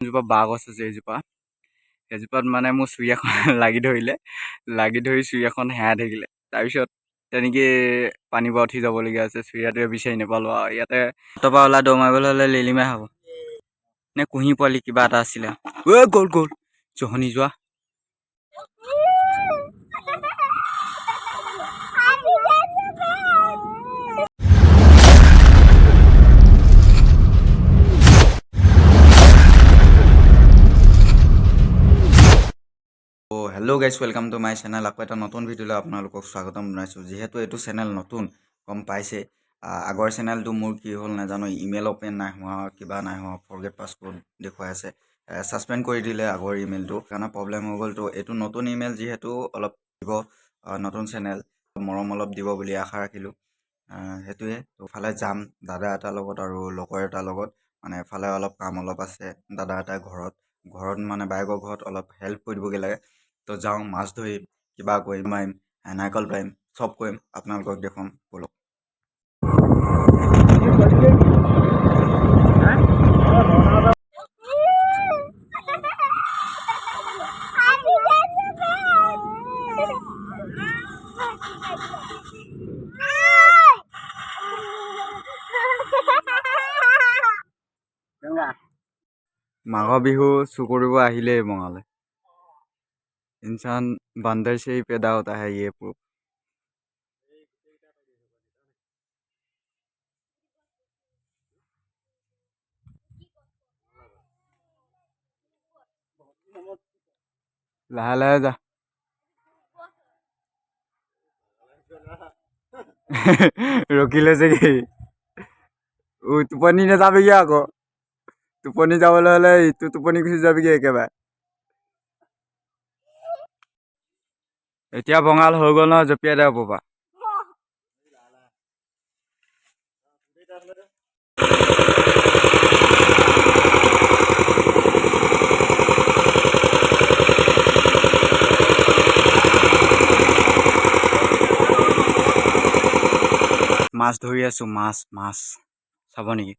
যোনজোপা বাঁহ গছ আছে এইজোপা, সেইজোপাত মানে মোৰ চুৰিয়াখন লাগি ধৰিলে, লাগি ধৰি চুৰিয়াখন হেৰাই থাকিলে। তাৰপিছত তেনেকৈ পানীৰ পৰা উঠি যাবলগীয়া হৈছে, চুৰিয়াটোৱে বিচাৰি নাপালোঁ। আৰু ইয়াতে হাতৰ পৰা ওলাই দৌৰ মাৰিবলৈ হ'লে লিলিমাই হ'ব নে কুঁহি পোৱালি কিবা এটা আছিলে। ঐ গ'ল গ'ল জহনি যোৱা। Hello guys, welcome to my channel. আকৌ এটা নতুন ভিডিঅ'লৈ আপোনালোকক স্বাগতম জনাইছোঁ। যিহেতু এইটো চেনেল নতুন, গম পাইছে, আগৰ চেনেলটো মোৰ কি হ'ল নাজানো, ইমেইল অ'পেন নাই হোৱা, কিবা নাই হোৱা, ফৰগেট পাছৱৰ্ড দেখুৱাই আছে, ছাছপেণ্ড কৰি দিলে আগৰ ইমেইলটো, সেইকাৰণে প্ৰব্লেম হৈ গ'ল। তো এইটো নতুন ইমেইল যিহেতু অলপ দিব, নতুন চেনেল মৰম অলপ দিব বুলি আশা ৰাখিলোঁ। সেইটোৱে। তো এফালে যাম দাদা এটাৰ লগত আৰু লগৰ এটাৰ লগত, মানে এফালে অলপ কাম অলপ আছে। দাদা এটাৰ ঘৰত মানে বায়েকৰ ঘৰত অলপ হেল্প কৰি দিবগৈ লাগে। তো যাওঁ, মাছ ধৰিম, কিবা কৰিম, মাৰিম, নাৰিকল পাৰিম, চব কৰিম, আপোনালোকক দেখুৱাম, ব'লক। মাঘৰ বিহু চুৰ কৰিব আহিলেই বঙালে। इंसान बंदर से ही पैदा होता है, ये प्रूफ। লাহে লাহে যা, ৰখি লৈছে কি? টোপনি নাযাবিগৈ আকৌ, টোপনি যাবলৈ হ'লে ইটো টোপনি গুচি যাবিগৈ একেবাৰে। এতিয়া বঙাল হৈ গ'ল নহয়, জঁপিয়াই দে ওপৰৰ পৰা। মাছ ধৰি আছোঁ, মাছ মাছ চাব নেকি?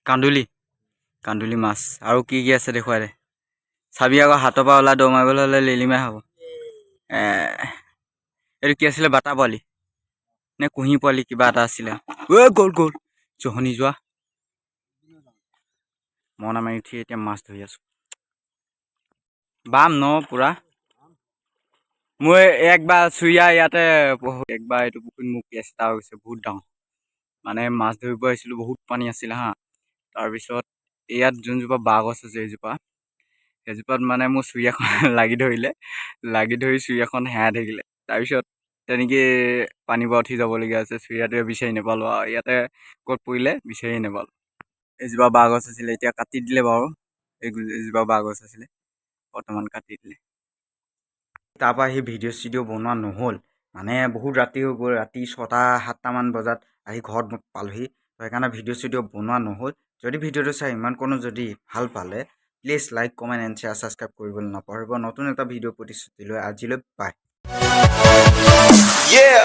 কান্দুলি, কান্দুলি মাছ। আৰু কি কি আছে দেখুৱাই দে। চাবি আকৌ, হাতৰ পৰা ওলাই দৌৰ মাৰিবলৈ হ'লে লিলিমাই হ'ব। এইটো কি আছিলে? বাটা পোৱালি নে কুঁহি পোৱালি কিবা এটা আছিলে। ঐ গ'ল গ'ল জহনি যোৱা। মৰণা মাৰি উঠি এতিয়া মাছ ধৰি আছোঁ। বাম ন পূৰা। মই একবাৰ চুৰিয়া ইয়াতে, একবাৰ এইটো পুখুৰীত মোক কেছ এটা হৈ গৈছে বহুত ডাঙৰ। মানে মাছ ধৰিব আহিছিলোঁ, বহুত পানী আছিলে হা। তাৰপিছত ইয়াত যোনজোপা বাঁহ গছ আছে এইজোপা, সেইজোপাত মানে মোৰ চুৰিয়াখন লাগি ধৰিলে, লাগি ধৰি চুৰিয়াখন হেৰাই থাকিলে। তাৰপিছত তেনেকৈ পানীৰ পৰা উঠি যাবলগীয়া হৈছে, চুৰিয়াটোৱে বিচাৰি নাপালোঁ। আৰু ইয়াতে ক'ত পৰিলে বিচাৰিয়ে নাপালোঁ। এজোপা বাঁহ গছ আছিলে, এতিয়া কাটি দিলে বাৰু। এই এজোপা বাঁহ গছ আছিলে, বৰ্তমান কাটি দিলে। তাৰপৰা আহি ভিডিঅ' চিডিঅ' বনোৱা নহ'ল, মানে বহুত ৰাতি হৈ গ'ল। ৰাতি 6টা 7টামান বজাত আহি ঘৰত পালোহি, সেইকাৰণে ভিডিঅ' চিডিঅ' বনোৱা নহ'ল। যদি ভিডিঅ'টো চাই ইমান কোনো যদি ভাল পালে, please like, comment and share, subscribe কৰিবলৈ নাপাহৰিব। নতুন এটা ভিডিঅ' প্ৰতিশ্ৰুতি লৈ আজিলৈ বাই। Yeah.